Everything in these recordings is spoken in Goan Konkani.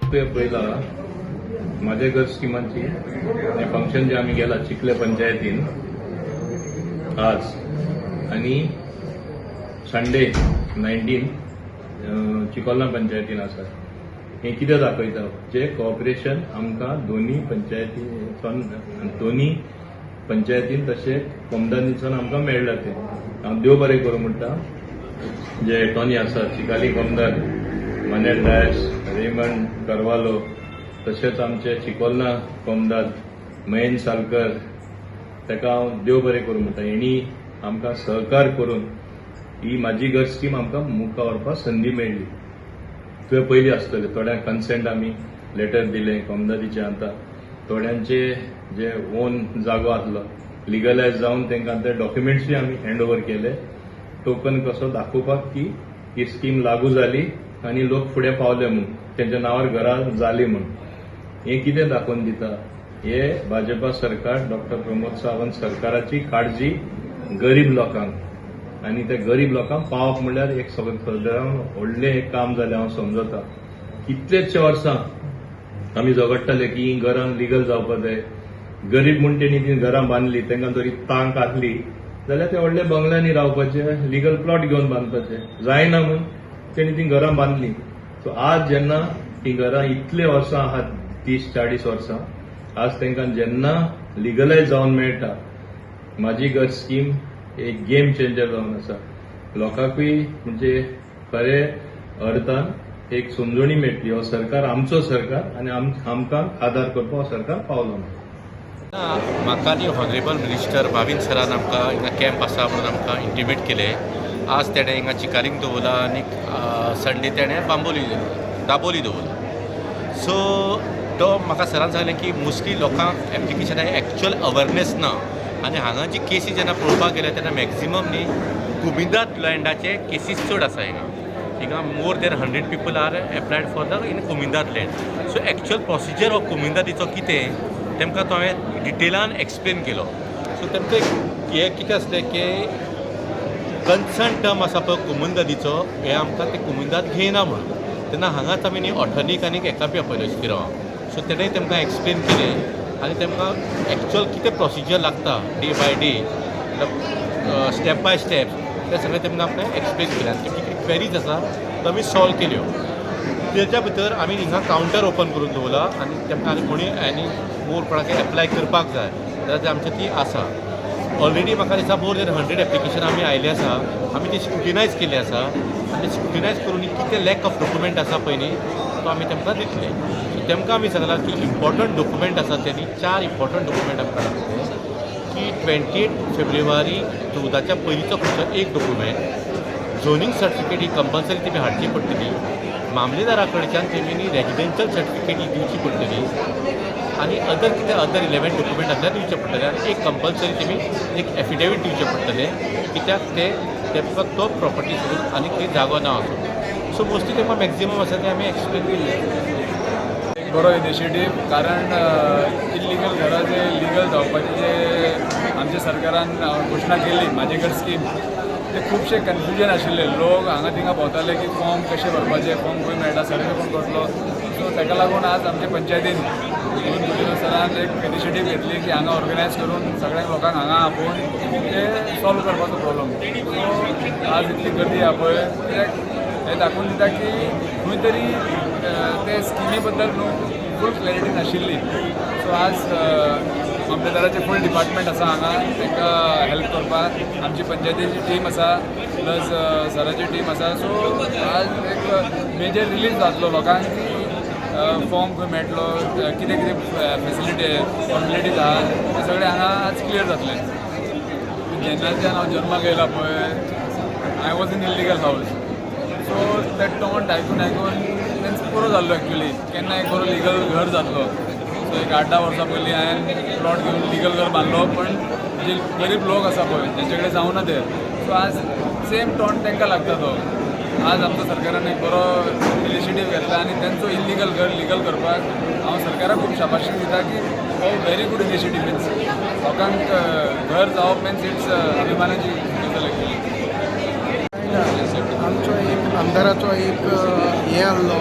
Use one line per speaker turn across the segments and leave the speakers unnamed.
तुवें पळयला म्हाजें घर स्किमाची हें फंक्शन जें आमी गेला चिखले पंचायतीन आज आनी संडे 19 चिकोलना पंचायतीन आसा. हें कितें दाखयता? जें कॉपरेशन आमकां दोनी पंचायतीच्यान, दोनी पंचायतीन तशें कोमदानीच्यान आमकां मेळ्ळां तें हांव देव बरें करूं म्हणटा. जे एटॉर्नी आसा चिकाली कोमदार मानेल डायस, रेमंड करवालो, तशेंच आमचे चिकोलना कोमदार मयेन सालकर, ताका हांव देव बरें करूं म्हणटा. हेणी आमकां सहकार करून ही म्हाजी घर स्कीम आमकां मुखार व्हरपाक संदी मेळ्ळी. तुवें पयलीं आसतलें, थोड्यांक कन्सेंट आमी लेटर दिलें कोमदादीचे. आतां थोड्यांचे जे ओन जागो आसलो लिगलायज जावन तांकां ते डॉक्युमेंट्सूय आमी हँड ओवर केले, टोकन कसो दाखोवपाक की ही स्कीम लागू जाली आनी लोक फुडें पावले म्हूण, तेंच्या नांवार घरां जालीं म्हूण. हें कितें दाखोवन दिता? हे भाजपा सरकार, डॉक्टर प्रमोद सावंत सरकाराची काळजी गरीब लोकांक आनी ते गरीब लोकांक पावप म्हणल्यार एक सगळ्यात व्हडलें एक काम जालें हांव समजता. कितलेशे वर्सां आमी झगडटाले की ही घरां लिगल जावपा जाय. गरीब म्हूण तेणी ती घरां बांदली. तांकां जरी तांक आसली जाल्यार ते व्हडल्या बंगल्यांनी रावपाचे, लिगल प्लॉट घेवन बांदपाचे. जायना म्हूण तेणी ती घरां बांदली. सो आज जेन्ना ती घरां इतले वर्सां आहात, 30-40 वर्सां, आज तांकां जेन्ना लिगलायज जावन मेळटा, म्हाजी घर स्कीम एक गेम चेंजर जावन आसा. लोकांकूय म्हणजे खरे अर्थान एक समजणी मेळटली, हो सरकार आमचो सरकार आनी आमकां आदार करपाक हो सरकार पावलो ना.
म्हाका न्ही ऑनरेबल मिनिस्टर भावीन सरान आमकां हिंगा कॅम्प आसा म्हणून आमकां इंटिमेट केलें. आज तेणें हिंगा चिकालींग दवरला आनी संडे तेणें बांबोली, दाबोली दवरला. सो तो म्हाका सरान सांगलें की मोस्टली लोकांक एप्लिकेशना एक्चुअल अवेरनेस ना आनी हांगा जी केसी जेन्ना पळोवपाक गेले तेन्ना मॅक्झिमम न्ही कुमिदाद लँडाचे केसीस चड आसा हिंगा. हिंगा more than 100 people are applied for the in Comunidade land. So actual procedure of कुमिदादीचो कितें तेमकां तो हांवें डिटेलान एक्सप्लेन केलो. सो तेमकां एक हें कितें आसलें की कन्सर्न टर्म आसा पळय कुमुंदादीचो, हें आमकां ते कुमुंदाद घेयना म्हणून. तेन्ना हांगाच आमी न्ही ऑटर्नीक आनी हेका बी आपयलो इस्पिरांवाक. सो तेणें तेमकां एक्सप्लेन केलें आनी तेमकां एक्चुअल कितें प्रोसिजर लागता, day by day, step by step, तें सगळें तेमकां आपणें एक्सप्लेन केलें आनी तेमची कितें क्वेरीज आसा त्यो आमी सॉल्व केल्यो. तेच्या भितर आमी हिंगा कावंटर ओपन करून दवरला आनी तेमकां आनी कोणी आनी मोर कोणाक एप्लाय करपाक जाय जाल्यार ते आमचे ती आसा. ऑलरेडी म्हाका दिसता मोर देन 100 एप्लिकेशन आमी आयिल्ले आसा. आमी ती स्क्रुटिनायज केल्ली आसा आनी स्क्रुटिनायज करून कितें लॅक ऑफ डॉक्युमेंट आसा पळय न्ही, तो आमी तेमकां दितले. सो तेमकां आमी सांगलां की इम्पॉर्टंट डॉक्युमेंट आसा ते न्ही, चार इम्पॉर्टंट डॉक्युमेंट आमकां लागतले की 28 फेब्रुवारी 14च्या पयलींचो खंयचो एक डॉक्युमेंट, झोनींग सर्टिफिकेट ही कंपल्सरी तुमी हाडची पडटली, मामलेदारा कडच्यान तेमी न्ही रेजिडेन्शियल सर्टिफिकेट ही दिवची पडटली आनी अदर कितें अदर रिलेवंट डॉक्युमेंट आसल्यार दिवचे पडटले आनी एक कंपल्सरी तुमी एक एफिडेवीट दिवचें पडटलें, कित्याक ते तेमकां तो प्रॉपर्टी सोडून आनी खंय जागो ना असो. सो मोस्टली तेमकां मॅक्झिमम आसा ते आमी एक्सप्लेन केल्ले.
एक बरो इनिशिएटीव, कारण इल्लिगल घरां जे लिगल जावपाची जे आमच्या सरकारान घोशणा केली म्हाजें घर स्कीम, ते खुबशे कन्फ्युजन आशिल्ले. लोक हांगा थिंगा भोंवताले की फॉर्म कशें भरपाचें, फॉर्म खंय मेळटा, सर्वे कोण करतलो. सो ताका लागून आज आमचे पंचायतीन गुदिन्हो सरान एक इनिशिएटीव घेतली की हांगा ऑर्गनायज करून सगळ्या लोकांक हांगा आपोवन ते सॉल्व करपाचो प्रॉब्लम. सो आज इतली गर्दी आहा पळय, कित्याक हें दाखोवन दिता की खंय तरी ते स्किमी बद्दल न्हू फूल क्लॅरिटी नाशिल्ली. सो आज मामलेदाराचें फूल डिपार्टमेंट आसा हांगा तांकां हेल्प करपाक. आमची पंचायतीची टीम आसा, प्लस सराची टीम आसा. सो आज एक मेजर रिलीफ जातलो लोकांक की फॉर्म खंय मेळटलो, कितें कितें फेसिलिटी फॉर्मेलिटीज आहा, ते सगळें हांगा आज क्लियर जातलें. जेन्नाच्यान हांव जल्माक येयला पळय, I was in illegal house. So ते टॉन्ट आयकून आयकून मिन्स पुरो जाल्लो एक्चुली, केन्ना एक बरो लिगल घर जातलो. सो एक 8-10 वर्सां पयलीं हांवें प्लॉट घेवन लिगल घर बांदलो, पण जे गरीब लोक आसा पळय तेंचे कडेन जावना तें. सो आज सेम टॉन्ट तांकां लागता. तो आज आमच्या सरकारान एक बरो इनिशिएटीव घेतला आनी तेंचो इल्लिगल घर लिगल करपाक हांव सरकाराक खूब शाबाशी दिता की हो व्हेरी गुड इनिशिएटीव. मिन्स लोकांक घर जावप मिन्स it's अभिमानाची गजाल एक्चुली.
आमचो एक आमदाराचो एक हें आहलो.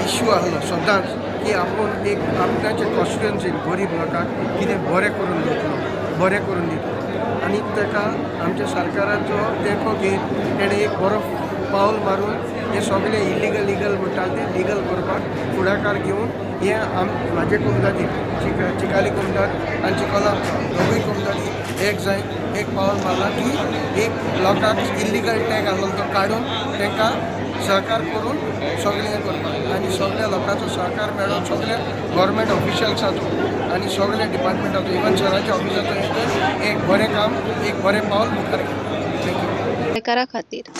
इश्यू आहलो सदांच की आपूण एक आपणाचे कॉन्स्टिट्युएन्सीन गरीब लोकांक कितें बरें करून दितलो, बरें करून दितलो. आनी ताका आमच्या सरकाराचो तेंको घेवन तेणें एक बरो पावल मारून हे सगळे इलिगल लिगल म्हणटा ते लिगल करपाक फुडाकार घेवन हे आम म्हाजे कोमदादी चिकाली कोमदाद आनी चिकोला दोगूय कोमदादी एक जाय एक पावल मारला की एक लोकांक इल्लिगल टॅग आहलो तो काडून तांकां सहकार करून सगळें हें करपाक आनी सगळ्या लोकांचो सहकार मेळोन सगळ्या गव्हर्मेंट ऑफिशियल्साचो आनी सगळ्या डिपार्टमेंटाचो, इवन सराच्या ऑफिसाचो, एक बरें काम, एक बरें पावल मुखार घेतलें. Thank you.
गोंयकारा खातीर.